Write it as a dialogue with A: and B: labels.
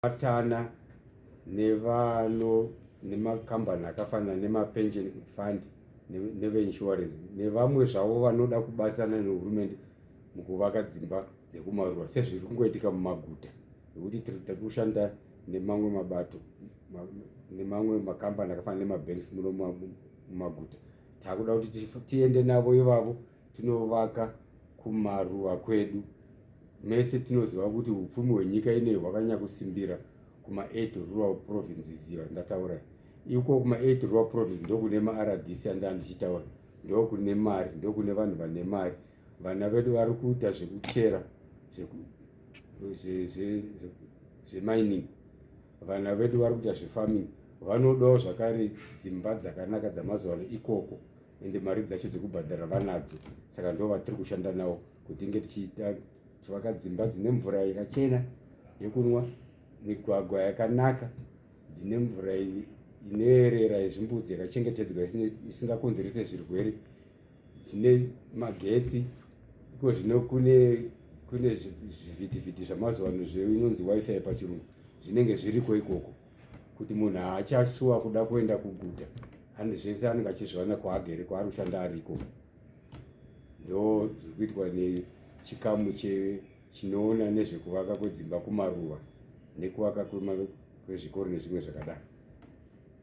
A: Kubatana nevano nemakambani akafanana nemapension fund neveinsurance nevamwe zvavo vanoda kubatsirana nehurumende mukuvaka dzimba dzekumaruwa sezviri kungoitika mumaguta nekuti tiri kushanda nemamwe mabato nemamwe makambani akafanana nemabanks muno mumaguta. Takuda kuti tiende navo ivavo tinovaka kumaruwa kwedu. Mese tinoziva kuti upfumi hwenyika ineyi hwakanyanya kusimbira kuma8 rural provinces iyo ndataura. Iko kuma8 rural province ndokune maRDC andaa ndichitaura, ndokune mari, ndokune vanhu vane mari. Vana vedu vari kuita zvekuchera, zvemining, vana vedu vari kuita zvefarming, vanodawo zvakare dzimba dzakanaka dzamazuva ano ikoko, ende mari dzacho dzekubhadhara vanadzo. Saka ndo vatiri kushanda navo kuti tinge tichiita tivaka dzimba dzine mvura yakachena yekunwa, migwagwa yakanaka, dzine mvura inoerera yezvimbudzi yakachengetedzwa isingakonzerese zvirwere, dzine magetsi. Iko zvino kune zvivhitivhiti zvamazuva ano zvinonzi wifi pachirungu, zvinenge zviriko ikoko kuti munhu haachasuwa kuda kuenda kuguta, zvese anenge achizviwana kwaagere, kwaari kushanda ariko. Ndo zviri kuitwa nechikamu chinoona nezvekuvaka kwedzimba kumaruva nekuvaka kwezvikoro nezvimwe zvakadaro.